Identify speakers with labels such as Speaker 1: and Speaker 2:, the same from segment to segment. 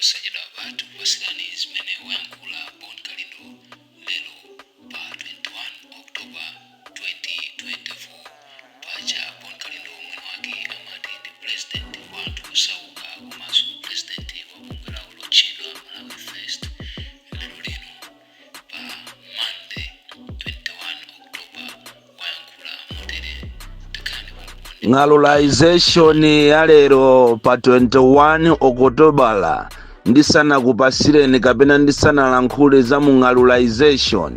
Speaker 1: Posachedwapa tikupatsirani zimene wayankhula Bon Kalindo lero pa 21 October 2024. Paja Bon Kalindo mwini wake amati ndi president wa anthu osauka komanso president wa bungwe lawo lotchedwa Malawi First. Lero lino pa Monday 21 October wayankhula motere, takhalani pompo.
Speaker 2: Ng'alulization ya lero pa 21 Okotobala, ndisanakupasireni kapena ndisanalankhule za mu ng'alulization,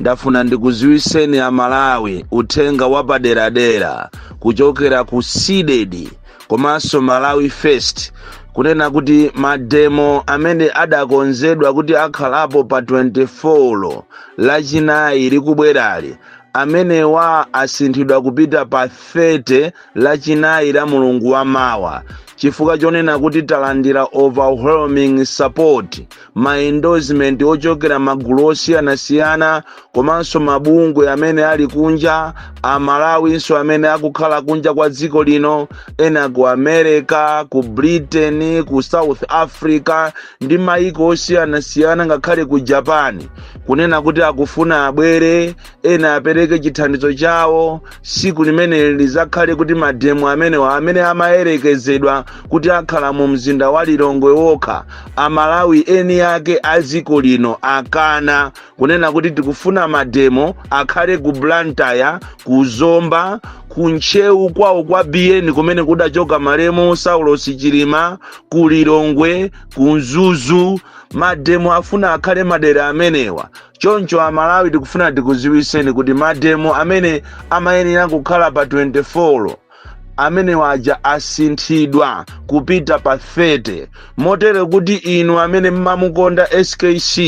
Speaker 2: ndafuna ndikuziwiseni Amalawi uthenga wapaderadera kuchokera ku CDEDI komanso Malawi First, kunena kuti mademo amene adakonzedwa kuti akhalapo pa 24 Lachinayi likubwerali, amenewa asinthidwa kupita pa 30, Lachinayi la mulungu wa mawa, chifukwa chonena kuti talandira overwhelming support, ma endorsement ochokera magulu osiyanasiyana komanso mabungwe amene ali kunja, Amalawinso amene akukhala kunja kwa dziko lino, ena ku America, ku Britain, ku South Africa ndi maiko osiyanasiyana, ngakhale ku Japan, kunena kuti akufuna abwere, ena apereke chithandizo chawo. Siku limeneli lizakhale kuti mademo amenewa amene amayerekezedwa kuti akhala mu mzinda wa Lilongwe wokha, Amalawi eni ake a dziko lino akana, kunena kuti tikufuna mademo akhale ku Blantyre, ku Zomba, ku Ntcheu kwawo kwa BN kumene kudachoka malemu Saulos Chilima, ku Lilongwe, ku Mzuzu. Mademo afuna akhale madera amenewa. Choncho Amalawi, tikufuna tikuziwiseni kuti mademo amene amayenera kukhala pa 24 amene waja asinthidwa kupita pa 30, motere kuti inu amene mmamukonda SKC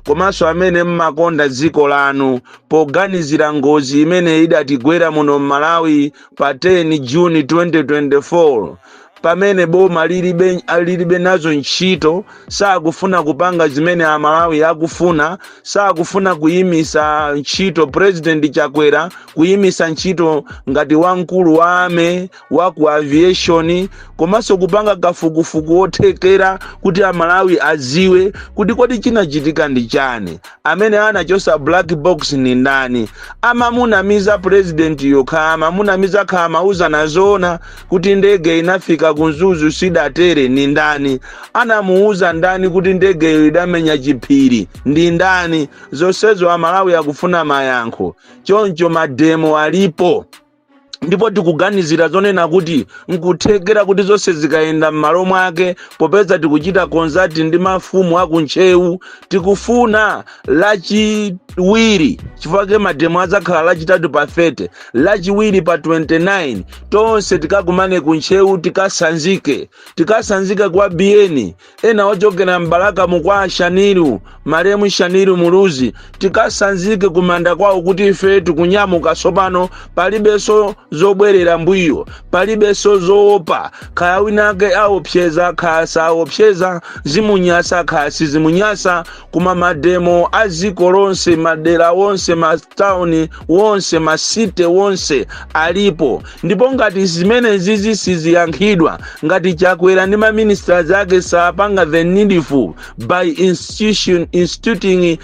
Speaker 2: komanso amene mmakonda dziko lanu, poganizira ngozi imene idatigwera muno m'Malawi pa 10 Juni 2024, pamene boma lilibe nazo ntchito, sakufuna kupanga zimene Amalawi akufuna, sakufuna kuyimisa ntchito President Chakwera, kuyimisa ntchito ngati wamkulu wa army, wa ku aviation, komanso kupanga kafukufuku wothekera kuti Amalawi aziwe kuti kodi chinachitika ndi chani, amene anachosa black box ni ndani, amamunamiza president yokha, amamunamiza kha amauza zona kuti ndege inafika ku Mzuzu sidatere ni ndani, anamuuza ndani kuti ndegeyo idamenya chiphiri ndi ndani? Zonsezo Amalawi akufuna mayankho. Choncho mademo alipo, ndipo tikuganizira zonena kuti nkuthekera kuti zonse zikayenda m'malo mwake, popeza tikuchita consult ndi mafumu akuntcheu, tikufuna Lachiwiri, chifukwa mademo adzakhala Lachitatu pa 30, Lachiwiri pa 29 tonse tikakumane kuntcheu, tikasanzike, tikasanzike kwa BN, ena ochokera mbalaka mukwa Shaniru, malemu Shaniru Muluzi, tikasanzike kumanda kwawo kuti ife tikunyamuka tsopano, palibenso zobwerera mbuyo, palibenso zoopa. Kaya winake aopseza, kaya saopseza, zimunyasa kaya sizimunyasa, koma mademo a dziko lonse, madera wonse, matawuni wonse, ma city wonse alipo. Ndipo ngati zimene zizi siziyankhidwa, ngati Chakwera ndi maministers ake sapanga the needful by instituting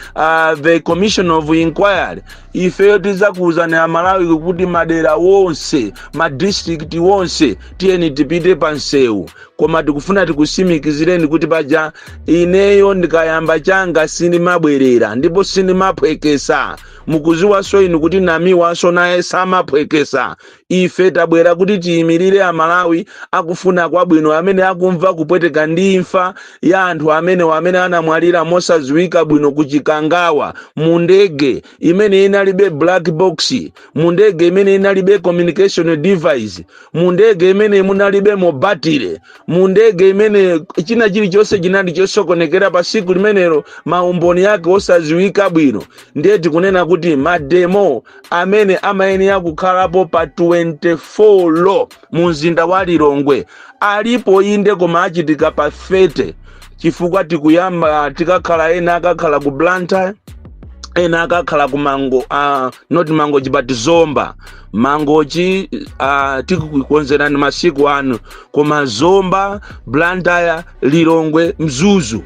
Speaker 2: the commission of inquiry, ifeyo tidzakuwuzani Amalawi kuti madera wonse, madistrict wonse, tiyeni tipite pa msewu. Koma tikufuna tikusimikizireni kuti paja ineyo ndikayamba changa sindimabwerera ndipo sindimaphwekesa. Mukuziwanso inu kuti Namiwanso naye samaphwekesa. Ife tabwera kuti tiyimirire Amalawi akufuna kwabwino, amene akumva kupweteka ndi imfa ya anthu amene anamwalira mosadziwika bwino ku Chikangawa, mu ndege imene inalibe black box, mu ndege imene inalibe communication device, mu ndege imene munalibe mobatire, mu ndege imene china chilichonse chinali chosokonekera pa siku limenelo, maumboni yake osadziwika bwino. Ndiye tikunena kuti mademo amene amayenera kukhalapo pa 24 lo mu mzinda wa Lilongwe alipo inde, koma achitika pa 30, chifukwa tikuyamba tikakhala, ena akakhala ku Blantyre, Ena akakhala ku Mango, not Mangochi but Zomba. Mangochi tikukonzerani masiku anu, koma Zomba, Blantyre, Lilongwe, Mzuzu.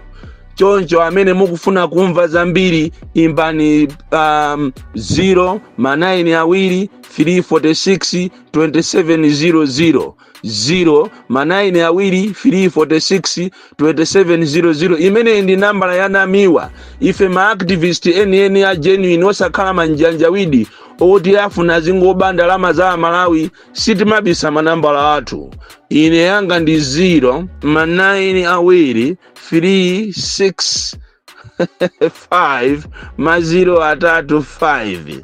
Speaker 2: Choncho amene mukufuna kumva zambiri, imbani 0 ma 9 awiri 346 2700, 0 ma 9 awiri 346 2700. Imeneyi ndi nambala ya Namiwa. Ife ma activist enieni a genuine, osakhala manjanjawidi oti afuna zingoba ndalama za Amalawi, sitimabisa manambala athu. Ine yanga ndi 0 ma 9 awiri 3 6 5 ma 0 atatu 5,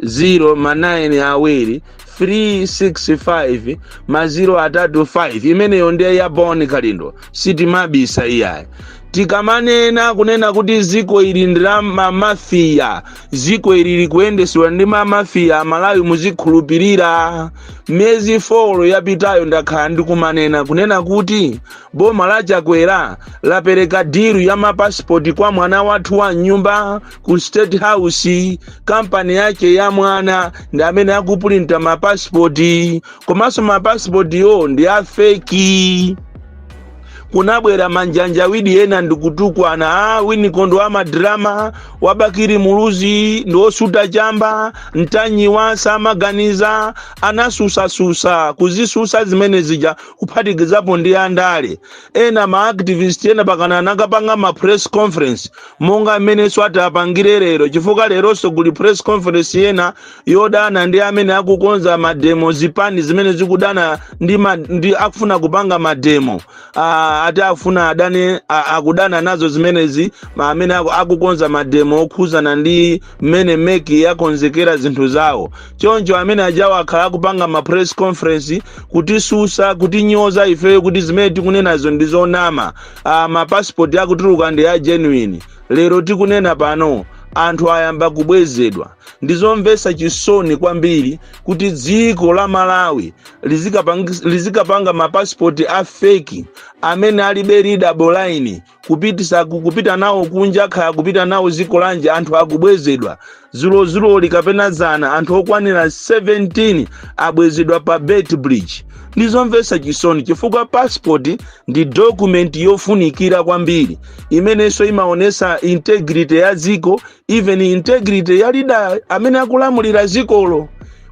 Speaker 2: 0 ma 9 awiri 365 ma 0 atatu 5. Imeneyo ndiye ya Bon Kalindo, sitimabisa iyayi. Tikamanena kunena kuti ziko ili ndi la mamafiya, ziko ili likuyendesedwa ndi mamafiya, Amalawi muzikhulupirira. Miyezi 4 yapitayo ndakhala ndikumanena kunena kuti boma la Chakwera lapereka deal ya mapasipoti kwa mwana wathu wa nyumba ku State House. Kampani yake ya mwana ndi amene akupulinta mapasipoti, komanso mapasipotiyo ndi a fake. Kunabwera manjanjawidi ena ndikutukwana, a Winiko wa madrama, wabakiri Muluzi ndi osuta chamba, Mtanyiwa samaganiza. Anasusasusa kuzisusa zimene zija, kuphatikizapo ndi andale ena, ma activist ena, pakana anakapanga ma press conference monga mmenenso ati apangire lero, chifukwa leronso kuli press conference yena yodana ndi amene akukonza mademo, zipani zimene zikudana ndi akufuna kupanga mademo. Ati afuna adane, akudana nazo zimenezi, amene akukonza mademo okhuzana ndi mmene MEC yakonzekera zinthu zawo. Choncho amene ajawo akhala akupanga ma press conference kutisusa, kutinyoza ifeyo kuti zimene tikunenazo ndi zonama, mapasipoti akutuluka ndi a genuine. Lero tikunena pano anthu ayamba kubwezedwa. Ndizomvetsa chisoni kwambiri kuti dziko la Malawi lizikapanga mapasipoti a fake amene alibe readable line, kupitisa kupita nawo kunja, khaya kupita nawo dziko lanje. Anthu akubwezedwa. Zulozuloli kapena zana, anthu okwanira 17 abwezedwa pa Beitbridge. Ndizomvetsa chisoni chifukwa passport ndi document yofunikira kwambiri imenenso imaonesa integrity ya dziko, even integrity ya leader amene akulamulira dzikolo.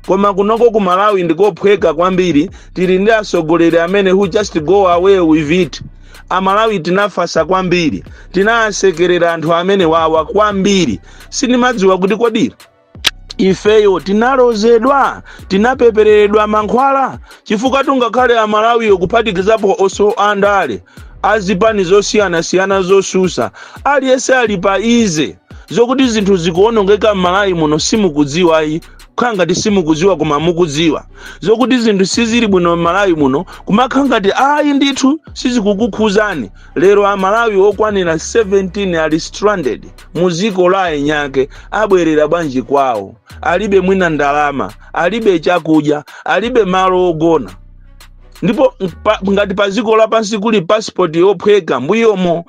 Speaker 2: Koma kunoko ku Malawi ndikophweka kwambiri. Tili ndi atsogoleri amene who just go away with it. Amalawi tinafasa kwambiri, tinasekerera anthu amene wawa kwambiri. Sindimadziwa kuti kodi ifeyo tinalozedwa, tinapepereredwa mankhwala, chifukwa tungakhale Amalawiyo, kuphatikizapo oso andale azipani zosiyanasiyana zosusa, aliyense ali pa easy zokuti zinthu zikuonongeka m'Malawi muno. Simukudziwa ayi, kukhala ngati simukudziwa, koma mukudziwa zokuti zinthu sizili bwino m'Malawi muno, kumakhala ngati ayi ndithu sizikukukhuzani. Lero Amalawi okwanira 17 ali stranded mu dziko la enyake. Abwerera bwanji kwawo? Alibe mwina ndalama, alibe chakudya, alibe malo ogona. Ndipo ngati pa dziko lapansi kuli passport yophweka, mbuyomo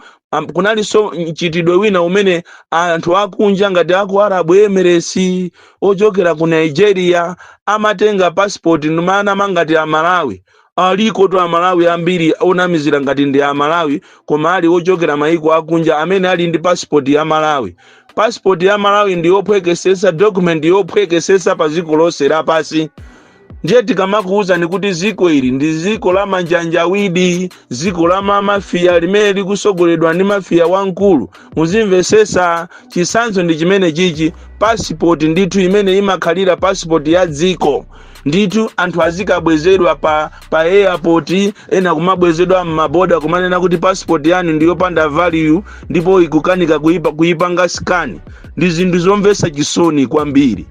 Speaker 2: kunalinso mchitidwe wina umene anthu akunja ngati aku Arab Emirates, ochokera ku Nigeria, amatenga passport numanama ngati Amalawi. Aliko to Amalawi ambiri onamizira ngati ndi Amalawi koma ali ochokera maiko akunja amene ali ndi passport ya Malawi. Passport ya Malawi ndi yophwekesesa, document yophwekesesa pa dziko lonse lapasi. Ndiye tikamakuwuzani kuti ziko ili ndi ziko la manjanjawidi, ziko la mamafiya limene likusogoledwa ndi mafiya wamkulu, muzimvesesa. Chisanzo ndi chimene chichi, pasipoti ndithu imene imakhalira pasipoti ya dziko ndithu, anthu azikabwezedwa pa airport, ena kumabwezedwa m'maboda, kumanena kuti pasipoti yanu ndiyopanda value ndipo ikukanika kuipanga scan. Ndi zinthu zomvetsa chisoni kwambiri,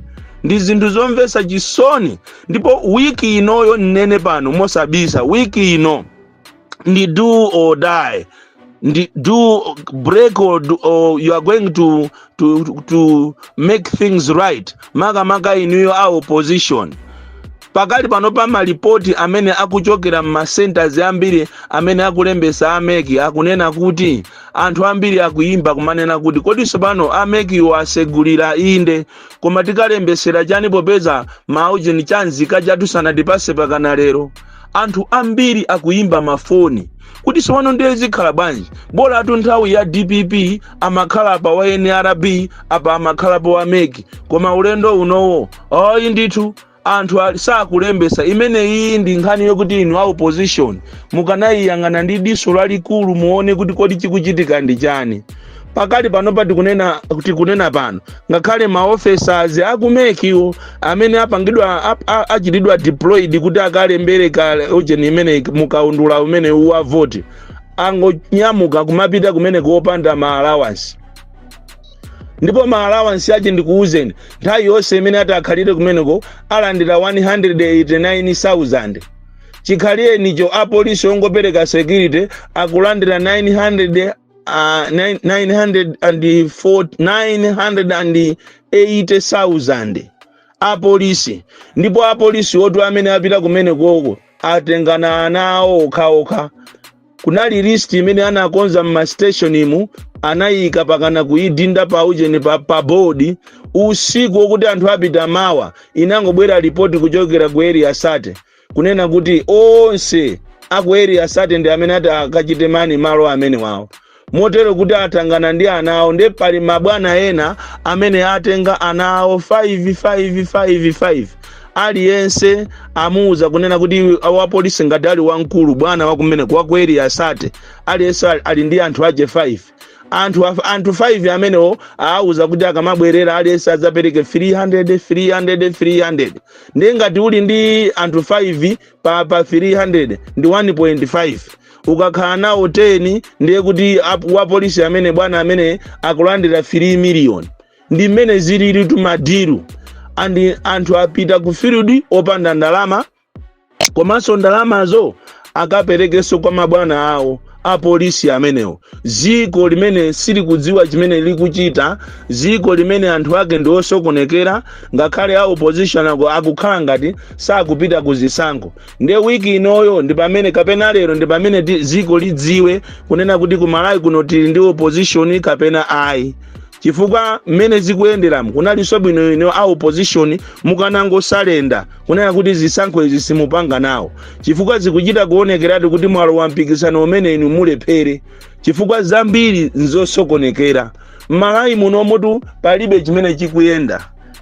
Speaker 2: ndi zinthu zomvetsa chisoni. Ndipo wiki inoyo, nnene pano mosabisa, wiki ino ndi do or die, ndi do break or you are going to make things right. Makamaka inuyo a opposition. Pakali pano, pa malipoti amene akuchokera m'ma centers ambiri amene akulembesa a MEC, akunena kuti anthu ambiri akuyimba kumanena kuti, "Kodi pano a MECwo asegulira inde, koma tikalembesera chani popeza maujeni chanzika chathu sanatipase pakana lero?" Anthu ambiri akuyimba mafoni kuti sopano ndiye zikhala bwanji? Bola atu nthawi ya DPP amakhala apa wa NRB, apa amakhalapo wa MEC, koma ulendo unowo ayi ndithu, anthu sakulembesa. Imeneyi ndi nkhani yokuti inu a opposition mukanayiyang'ana ndi diso lalikulu, muone kuti kodi chikuchitika ndi chani. Pakali panopa tikunena pano, ngakhale ma officers aku MECwo amene apangidwa achitidwa deployed kuti akalembere ka ujeni imene mukaundula umene wa voti, angonyamuka kumapita kumene kuopanda ma allowance. Ndipo ma allowance ache, ndikuwuzeni, nthawi yonse imene ati akhalire kumeneko alandira 189,000. Chikhalirenicho apolisi ongopereka security akulandira 900 904 980,000 apolisi. Ndipo apolisi otu amene apita kumene koko atengana ana awo okhaokha. Kunali list imene anakonza m'ma station imu, anayika pakana kuyidinda pa ujeni pa board usiku wokuti anthu apita mawa. Inangobwera ripoti kuchokera ku Area 30 kunena kuti onse aku Area 30 ndi amene ati akachite man malo amene wawo, motero kuti atangana ndi ana awo. Ndiye pali mabwana ena amene atenga ana awo 5 5 5 5. Aliyense amuwuza kunena kuti wapolisi ngati ali wamkulu, bwana wakumene waku Area 30, aliyense ali ndi anthu ache 5. Anthu 5 amenewo aawuza kuti akamabwerera aliyense adzapereke 300 300 300. Ndiye ngati uli ndi anthu 5 pa 300 ndi 1.5. Ukakhala nawo 10, ndiye kuti wapolisi amene bwana amene akulandira 3 million. Ndi mmene zilili tuma deal. And anthu apita ku field opanda ndalama, komanso ndalamazo akaperekenso kwa mabwana awo apolisi amenewo. Ziko limene silikudziwa chimene likuchita, ziko limene anthu ake ndi osokonekera. Ngakhale a opposition akukhala ngati sakupita ku zisankho. Ndiye wiki inoyo ndi pamene, kapena lero ndi pamene ziko lidziwe kunena kuti ku Malawi kuno tili ndi opposition kapena ayi, chifukwa mmene zikuyenderamo kunalinso bwino ino a opposition mukanangosalenda kunena kuti zisankho izi simupanga nawo, chifukwa zikuchita kuonekeratu kuti mwalo wa mpikisano umene inu mulephere, chifukwa zambiri nzosokonekera m'Malawi munomutu, palibe chimene chikuyenda.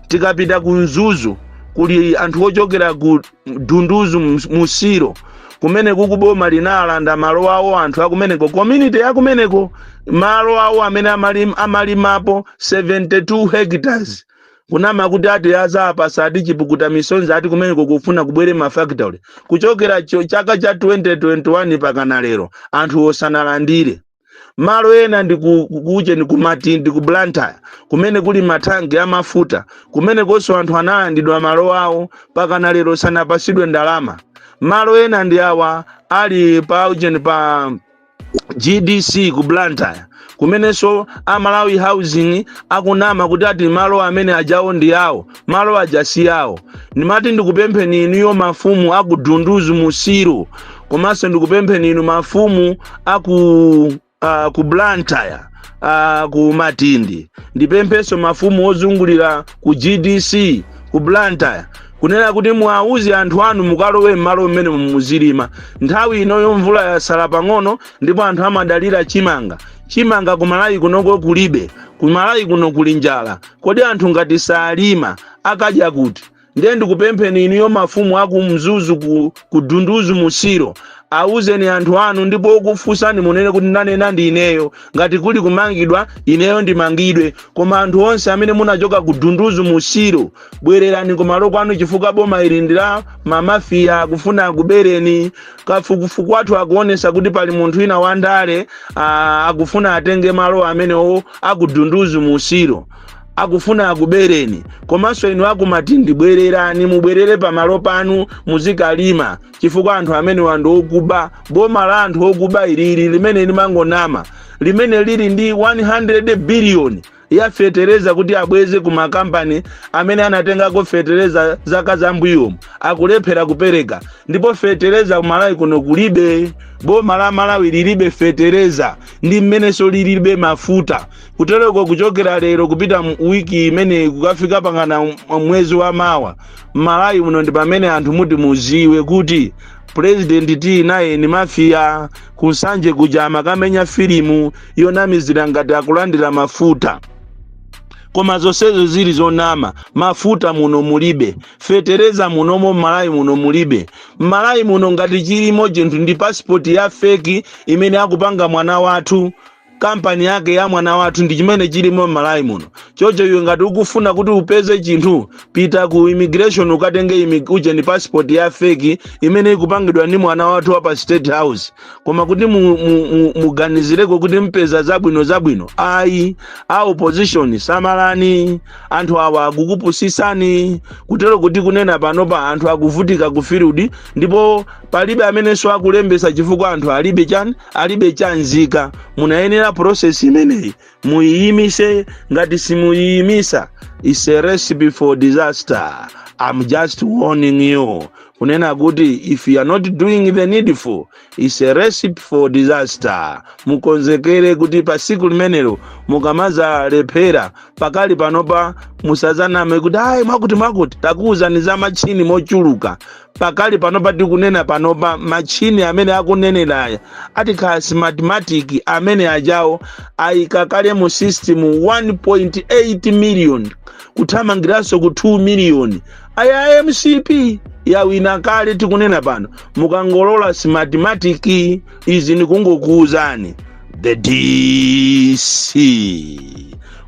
Speaker 2: Tikapita ku Mzuzu, kuli anthu ochokera ku Dunduzu Musiro, kumene kukuboma linalanda malo awo anthu akumeneko, community yakumeneko, malo awo amene amalimapo 72 hectares, kunama kuti ati azapasa, ati chipukuta misonzi, ati kumeneko kufuna kubwere ma factory. Kuchokera chaka cha 2021 pakana lero anthu osanalandire. Malo ena ndi kuche ndi kuMatindi ku Blantyre, kumene kuli mathanki amafuta, kumene konso anthu analandidwa malo awo, pakana lero sanapasidwe ndalama. Malo ena ndi awa ali pa ujeni pa GDC ku Blantyre, kumenenso aMalawi Housing akunama kuti ati malo amene ajawo ndi awo, malo aja si awo. Ndimati ndikupempheni inuyo mafumu aku Dunduzu Musiro, komanso ndikupempheni inu mafumu aku Blantyre, ku Matindi, ndipemphenso mafumu ozungulira ku GDC ku Blantyre kunena kuti muwauze anthu anu, mukalowe m'malo mmene muzilima. Nthawi inoyo mvula yasala pang'ono, ndipo anthu amadalira chimanga. Chimanga kuMalawi kunoko kulibe, kuMalawi kuno kuli njala. Kodi anthu ngati salima akadya kuti? Ndiye ndikupempheni inuyo mafumu aku Mzuzu, ku Dunduzu Musiro, awuzeni anthu anu, ndipo okufunsani munene kuti ndanena ndi ineyo. Ngati kuli kumangidwa, ineyo ndimangidwe, koma anthu onse amene munachoka ku Dunduzu Musiro, bwererani kumalo kwanu, chifukwa boma ili ndi la ma mafia, akufuna akubereni. Kafukufuku athu akuonesa kuti pali munthu wina wandale akufuna atenge malo amenewo aku Dunduzu Musiro, akufuna akubereni. Komanso inu akuMatindi, bwererani, mubwerere pamalo panu muzikalima, chifukwa anthu amene anthu okuba, boma la anthu okuba ilili limene limangonama, limene lili ndi 100 billion. ya fetereza kuti abweze ku makampani amene anatengako fetereza zaka zambuyomu, akulephera kupereka. Ndipo fetereza kumalawi kuno kulibe. Boma la Malawi lilibe fetereza ndi mmenenso lilibe mafuta. Kutereko kuchokera lero kupita wiki imeneyi kukafika pangana mwezi wa mawa, Malawi muno ndi pamene anthu muti muziwe kuti President tili naye ni mafia. Kunsanje kuja amakamenya filimu yonamizira ngati akulandira mafuta, koma zonsezo zili zonama. Mafuta muno mulibe, fetereza munomo Mmalawi muno mulibe. Mmalawi muno ngati chilimo chinthu ndi pasipoti ya fake imene akupanga mwana wathu, kampani yake ya mwana wathu, ndi chimene chilimo Mmalawi muno. Chocho iwe ngati ukufuna kuti upeze chinthu, pita ku immigration ukatenge uje ni passport ya fake imene ikupangidwa ndi mwana wathu wa pa State House. Koma kuti muganizireko kuti mpeza zabwino zabwino, ayi. A opposition, samalani, anthu awa akukupusisani. Kutero kuti kunena panopa anthu akuvutika ku field, ndipo palibe amenenso akulembesa chifukwa anthu alibe chani, alibe chanzika. Munayenera process imeneyi muyiyimise. Ngati simuyiyimisa, is a recipe for disaster. I'm just warning you kunena kuti if you are not doing the needful, is a recipe for disaster. Mukonzekere kuti pa siku limenelo mukamazalephera, pakali panopa musazaname kuti ayi, mwakuti mwakuti. Takuwuzani za machini mochuluka. Pakali panopa, tikunena panopa, machini amene akunenera atikhala Smartmatic amene ajawo ayika kale mu system 1.8 million kuthamangiranso ku 2 million. Aya MCP yawina kale tikunena pano mukangolola Smartmatic. Izi ndikungokuwuzani. The DC,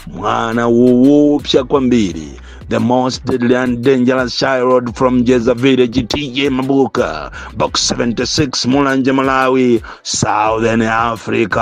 Speaker 2: mwana woopsa kwambiri, the most deadly and dangerous child from Jeza Village, T/A Mabuka, Box 76, Mulanje, Malawi, Southern Africa.